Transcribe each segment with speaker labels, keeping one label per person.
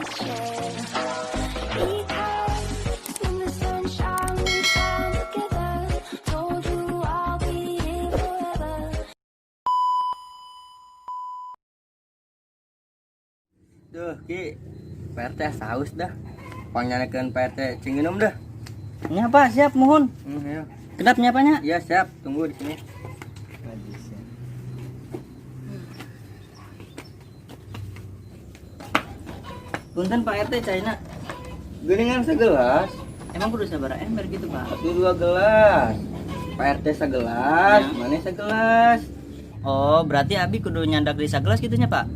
Speaker 1: share. Because in the sunshine we shine together. Told you I'll be here forever.
Speaker 2: Duh, Ki. Pak RT haus dah. Pangnyanakeun Pak RT cing minum dah.
Speaker 3: Nya, Pak, siap, muhun.
Speaker 2: Ayo.
Speaker 3: Kedap nya, Pak, nya?
Speaker 2: Iya, siap. Tunggu di sini.
Speaker 3: Punten, Pak RT, caina.
Speaker 2: Geuningan segelas.
Speaker 3: Emang kudu sabaraha ember gitu, Pak?
Speaker 2: Satu dua gelas. Pak RT segelas,
Speaker 3: Ya.
Speaker 2: mana segelas.
Speaker 3: Oh, berarti abi kudu nyandak di sagelas gitu nya, Pak?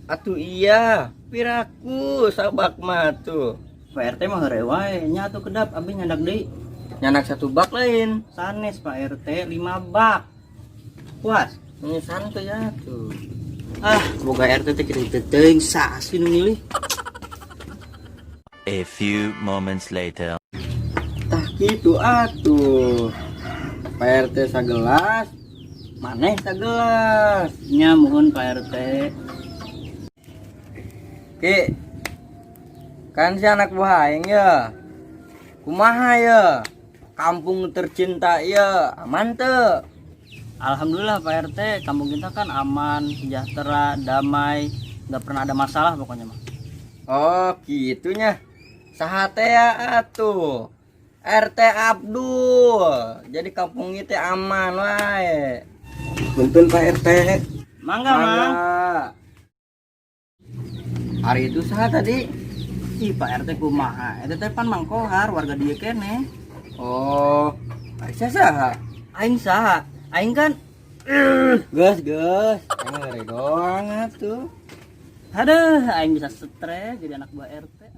Speaker 2: Atuh iya, piraku sabak mah tuh.
Speaker 3: Pak RT mah heureuy wae, nya atuh kedap abi nyandak deui.
Speaker 2: Nyandak satu bak lain.
Speaker 3: Sanes, Pak RT, 5 bak. Puas.
Speaker 2: Ini santuy ya tuh.
Speaker 3: Ah, boga RT teh kitu teh teuing sasi nu milih.
Speaker 4: A few moments later.
Speaker 2: Tah gitu atuh. Pak RT sagelas, maneh sagelas.
Speaker 3: Nya muhun, Pak RT.
Speaker 2: Ki, kan si anak buah aing ya. Kumaha ya? Kampung tercinta ya, aman teu?
Speaker 3: Alhamdulillah, Pak RT, kampung kita kan aman, sejahtera, damai, nggak pernah ada masalah pokoknya mah.
Speaker 2: Oh, gitunya. Saha teh ya atuh? RT Abdul. Jadi kampung itu aman wae.
Speaker 5: Punten, Pak RT.
Speaker 3: Mangga, Mang.
Speaker 2: Mangga. Hari itu saha tadi?
Speaker 3: Ih, Pak RT kumaha? Eta teh pan Mang Kohar, warga dieu keneh.
Speaker 2: Oh, Aisyah saha?
Speaker 3: Aing saha? Aing kan
Speaker 2: Gas, gas. Aing ngeri doang atuh.
Speaker 3: Aduh, aing bisa stres jadi anak buah RT.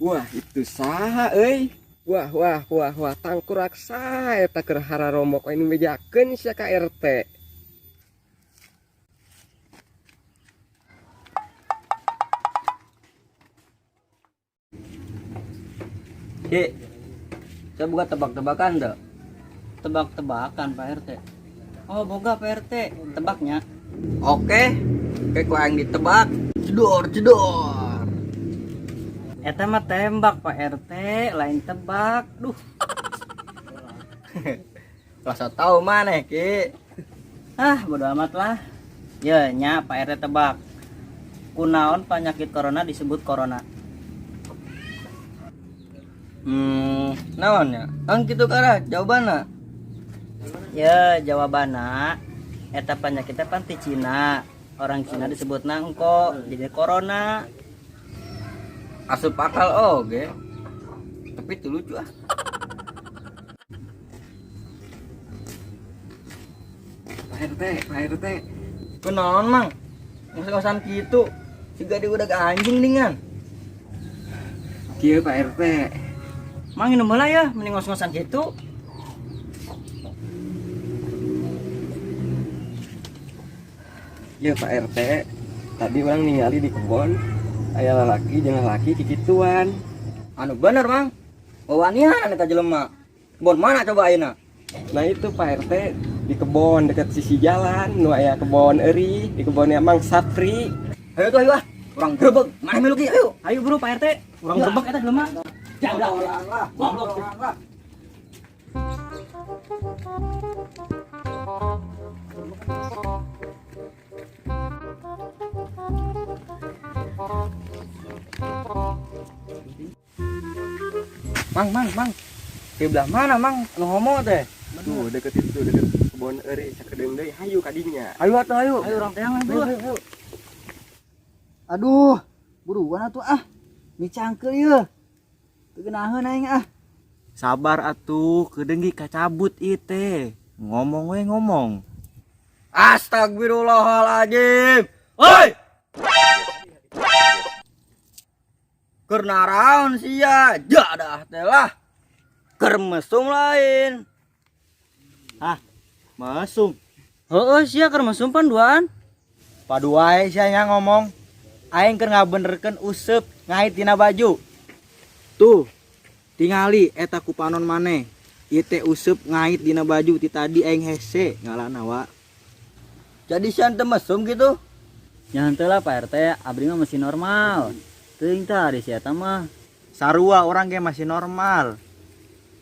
Speaker 5: Wah, itu saha euy? Wah, wah, wah, wah, tangkurak saha eta keur hararomok ini bejakeun sia ka RT.
Speaker 2: Ki, saya buka tebak-tebakan tuh.
Speaker 3: Tebak-tebakan, Pak RT. Oh, boga, Pak RT, tebaknya.
Speaker 2: Oke, oke, ku aing ditebak. Cedor, cedor.
Speaker 3: Eta mah tembak, Pak RT, lain tebak. Duh,
Speaker 2: Rasa tahu mana, Ki?
Speaker 3: Ah, bodo amat lah. Ya, nya Pak RT tebak. Kunaon penyakit corona disebut corona?
Speaker 2: Naon ya? Kan kitu kara jawabanna.
Speaker 3: Ya, jawabanna eta penyakitnya pan ti Cina. Orang Cina disebut nangko, jadi corona.
Speaker 2: Asup akal oge. Tapi itu lucu ah.
Speaker 5: Pak RT, Pak RT.
Speaker 2: Kunaon, Mang? Ngos-ngosan kitu. Siga di udah anjing ningan.
Speaker 5: Kieu, Pak RT.
Speaker 3: Mang minum heula ya, mending ngos-ngosan gitu.
Speaker 5: Iya, Pak RT. Tadi orang ningali di kebon aya lalaki jeung lalaki kikituan.
Speaker 2: Anu bener, Mang. Wawanian eta jelema. Kebon mana coba ayeuna?
Speaker 5: Nah, itu Pak RT, di kebon dekat sisi jalan nu aya kebon eri, di kebonnya Mang Sapri.
Speaker 2: Ayo tuh, ayo ah. Urang grebeg. Mana milu, Ki? Ayo.
Speaker 3: Ayo bro, Pak RT, urang grebek eta jelema.
Speaker 2: Ya udah, orang lah. Goblok orang lah. Mang, mang, mang. Di belah mana, Mang? Nu homo teh.
Speaker 5: Tuh deket itu, deket kebon eri sakedeung deui, hayu kadinya.
Speaker 2: Ayo atuh, ayo.
Speaker 3: Ayo urang teangan,
Speaker 2: Ayo,
Speaker 3: bro.
Speaker 2: ayo, ayo.
Speaker 3: Aduh, buruan atuh ah. Micangkeul ieu. Teu geunaheun aing ah.
Speaker 4: Sabar atuh, kedeung ge kacabut ieu teh. Ngomong we ngomong.
Speaker 2: Astagfirullahaladzim. Hoi! Keur naraon sia? Jadah teh lah. Keur mesum lain.
Speaker 4: Hah? Mesum.
Speaker 3: Heeh, sia keur mesum pan duaan.
Speaker 4: Padu wae sia nya ngomong. Aing keur ngabenerkeun useup ngait dina baju. Tuh. Tingali eta ku panon maneh. Ieu teh useup ngait dina baju ti tadi aing hese ngalana wa.
Speaker 2: Jadi sia teu mesum gitu.
Speaker 3: Nya henteu lah, Pak RT, abdi mah masih normal. Teuing tah ari si eta mah.
Speaker 4: Sarua urang ge masih normal.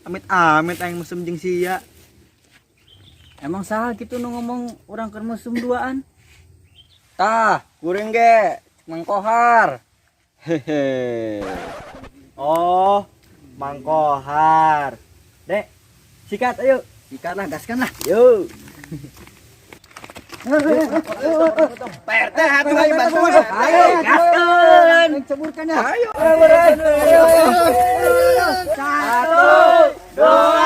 Speaker 4: Amit amit aing mesum jeung sia.
Speaker 3: Emang saha gitu nu ngomong urang keur mesum duaan?
Speaker 2: Tah, kuring ge Mang Kohar.
Speaker 4: Hehe. Oh, Mang Kohar. Dek, sikat ayo.
Speaker 3: Sikat lah, gaskan lah.
Speaker 4: Yuk. Pak RT, atuh ayo bantuan.
Speaker 3: Ayo, gaskan.
Speaker 2: Ceburkan ya.
Speaker 4: Ayo. Satu, dua.